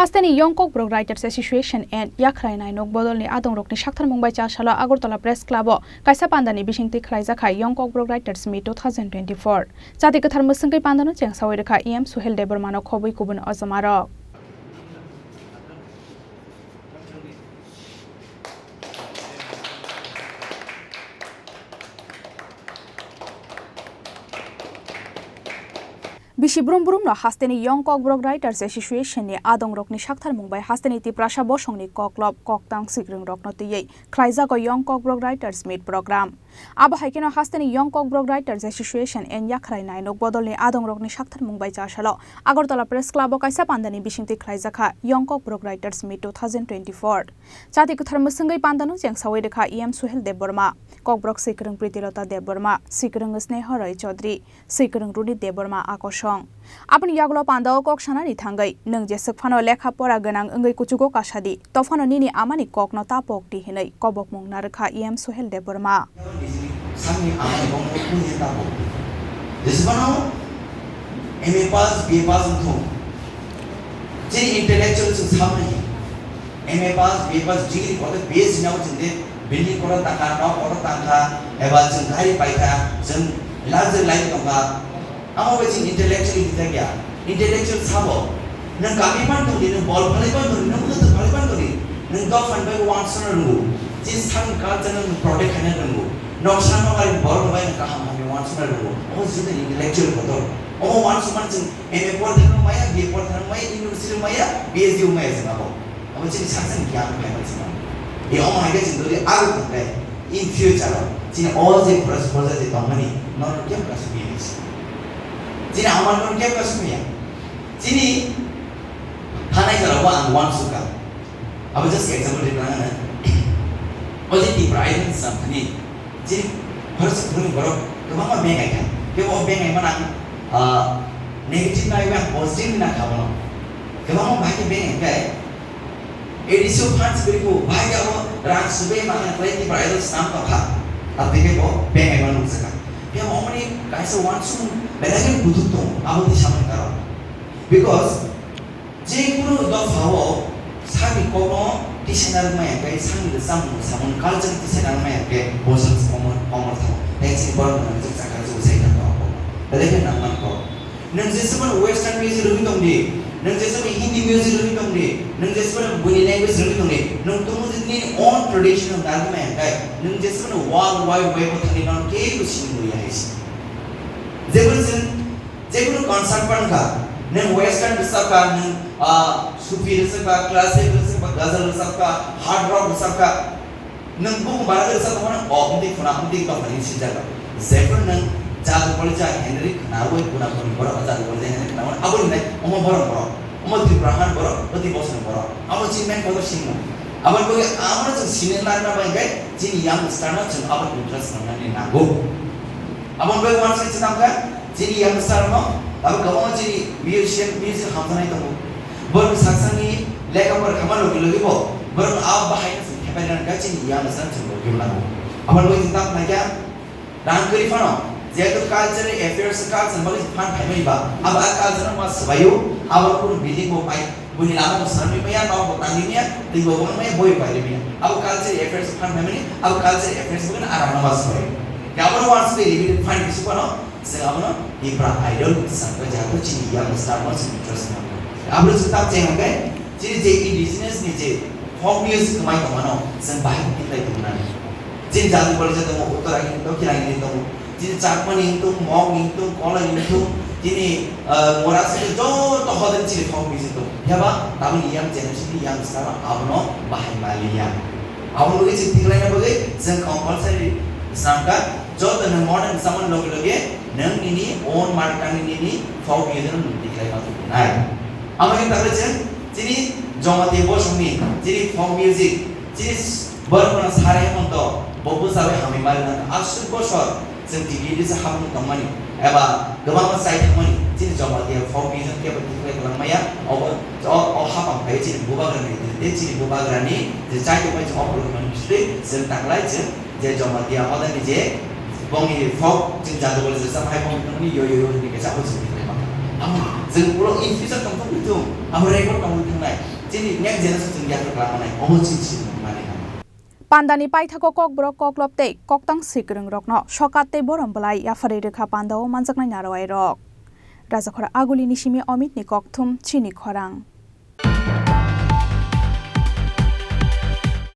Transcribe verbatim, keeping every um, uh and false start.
Hasteni Young Kokborok Writers Association and Yakhrai Nainok Bodolni adongrokni saktharmung bai chasalo Agartala Press Club-o kaisa pandani bisingtwi khlaijak hai Young Kokborok Writers Meet two thousand twenty-four. Chati kwthar mwswngwi pandano chengsawi rwkha E M Suhel Debbarmano khobwi kubun ojomarok. Bisi brum brumno hasteni Young Kokborok Writers Association ni adongrokni saktharmung bai hasteni Tiprasa bosongni koklop koktang sikringrokno twiwi khlaijago Young Kokborok Writers Meet Program. Abo hai kheno hasteni Young Kokborok Writers Association and Yakhrai Nainok Bodolni adongrokni saktharmung bai chasalo Agartala Press Club-o kaisa pandani bisingtwi khlaijakha Young Kokborok Writers Meet two thousand twenty-four. Chati kwthar mwswngwi pandano chengsawi rwkha E M Suhel Debbarma, Kokborok Swikwrwng Pritilota Debbarma, Swikwrwng Sneha Roy Chaudhary, Swikwrwng Runi Debbarma akosong. Aboni yagulo pandao kok sanani thangwi, nwng jeswk phano lekha pora gwnang wngwi kuchugo kasadi, tophano nini amani kokno ta pokdi hinwi kobokmung narwkha E M Suhel Debbarma. Sakni amani kokno kung ye ta pokdi. Jeswk phano M A pass, B A pass wngthung. Chini intellectual chwng samani. M A pass, B A pass, degree kotor B S C nabo chwng de building kotor tangkha, nok kotor tangkha, eba chwng gari paikha, chwng luxury life tongkha. Amo bai chwng intellectual hwnjak ya. Intellectual sabo, nwng kami phan tongdi, nwng bol phalai phan tongdi, nwng bwtwk phalai phan tongdi, nwng dophan bai wansukna rwngo. Chini sakni culture no nwng protect khaina rwngo. Noksa nokari borok bai nwng kaham hamya wansukna rwngo. Omo jotoni intellectual kotor. Omo wansukmani chwng M A por thangma maya, B A por thangma maya, university maya, P H D maya chwng abo. Abo chini saksa ni giyan phai ma chwng abo. E omo hai khe chwng doli aro tongkhe in future o chini o je khoroksa khoroksa je tongmani norok kebo kasu maya se. Chini amar norok kebo kasu maya. Chini thanai jora o ang wansukha. Abo just example ri nang na. O je Tipra Idol samthani. Chini khoroksa khoroknwi borok kwbangma bengai kha. Khe o bengai manang, ah, negative na eba positive na kha bono. Kwbangma bahai khe bengai khe A D C o funds kwrwi kho, bahai khe abo rang swbaiya manang khlai Tipra Idol swnam tong kha. Aboni khe bo bengai mano nukjakha. Khe abo omoni kaisa wansukmung belai khe kuthuk tongo, abo tei samani karon. Because jekunu dophao sakni kokno tisaina rwmaya khe, sakni rwchapmung samung culture tisaina rwmaya khe, bo sakni kokno kokno thango. Tei chini borok rok chwng chakha chwng sai thangma kokno. Belai khe nangmani kok. Nwng jeswkmano western music rwgwi tongdi, nwng jeswkmano Hindi music rwgwi tongdi, nwng jeswkmano buini language rwgwi tongdi, nwng tongmung nini own traditional narwkmaya khe, nwng jeswkmano world wide web o thangwi nono kebo sini muya hai se. Jeboni chwng Jekunu concert phano kha, nwng western rwchapkha, nwng, ah, sufi rwchapkha, classic rwchapkha, ghazal rwchapkha, hard rock rwchapkha, nwng bukhum bara rwchapkha phano, o, wngtwi khuna, wngtwi tongthani sinjak. Jephru nwng jadu polija Henry khnaui, kuna kuni borok jadu polija Henry khnaui, abo hinai omo borok borok, omo Tripura han borok, oti bosong borok, abo chini main kotor singmo. Aboni bagwi amo chwng sini narwkna bai khe chini youngster no chwng abo interest rwnani nango. Aboni bagwi uansukha chwng tamo khe, Chini youngster no, abo kwbangma chini musician, music hamjaknai tongo. Borok saksani lekha pora khaima logi logi bo, borok no abo bahai no chwng thepai rwna kha chini youngster chwng logi mano. Abo logoi chwng tamo khlai kha, rang kwrwi phano, jehetu cultural affairs culture bagwi fund phaimani ba, abo a culture no ma swbaio, abo kunu building bo pai, Buini lama bo swnamwi maya, nok bo tangwi maya, twi bo wng maya, boi pairwi maya. Abo culture affairs phan phaimani, abo culture affairs bo khe arang no ma soi. Ke abo no once we limited fund bisu kono, se abo no Tipra Idol sangka jato chini youngster no chini interest no. Abo no chwng tam cheng hwnkhe, chini je indigenous ni je folk music kwmai tongmano, chwng bahai khe khlai tongmani. Chini jati bole jati mo Uttarakhand, Dakkhinagini tongo. Chini Chakmani wngtong, Mokni wngtong, Kolai wngtong, chini, ah, Morasi joto hodani chini folk music tongo. Phiya ba tabukni young generation ni youngster abono bahai maliya. Abo bagwi chwng tiklaina bagwi chwng compulsory swnamkha, joto nwng modern samani loge loge nwng nini own mother tongue ni nini folk music no nwng tiklai ma tubunai. Amo khe takhwlai chwng chini Jamatia bosongni chini folk music, chini Borok no Sare Hemonto bo bwchawi hamwi mari nang aswk bosor chwng T V risa habung tongmani eba kwbangma chai thangmani chini Jamatia folk music kebo tikhlai kwlangmaya obo o, o hapang phai chini bubagrani tei chini bubagrani je chai tongmani chwng oborok mani bisingtwi chwng tanglai chwng je Jamatia hodani je bongni folk chwng jadu bole je cham hai bongni tongmani yo yo yo hwnwi khe chabo chwng tikhlai mangkha. Chwng ulo in future tongthok nai thung, abo record tongwi thangnai, chini next generation chwng yapri khlai manai, obo chini sini manai. Pandani paithago Kokborok, Koklop tei Koktang swi kwrwngrokno sokat tei borom bwlai yapharwi rwkha pandao manjaknai narwai rok. Rajakhor Agulini simi Omitni kokthum chini khorang.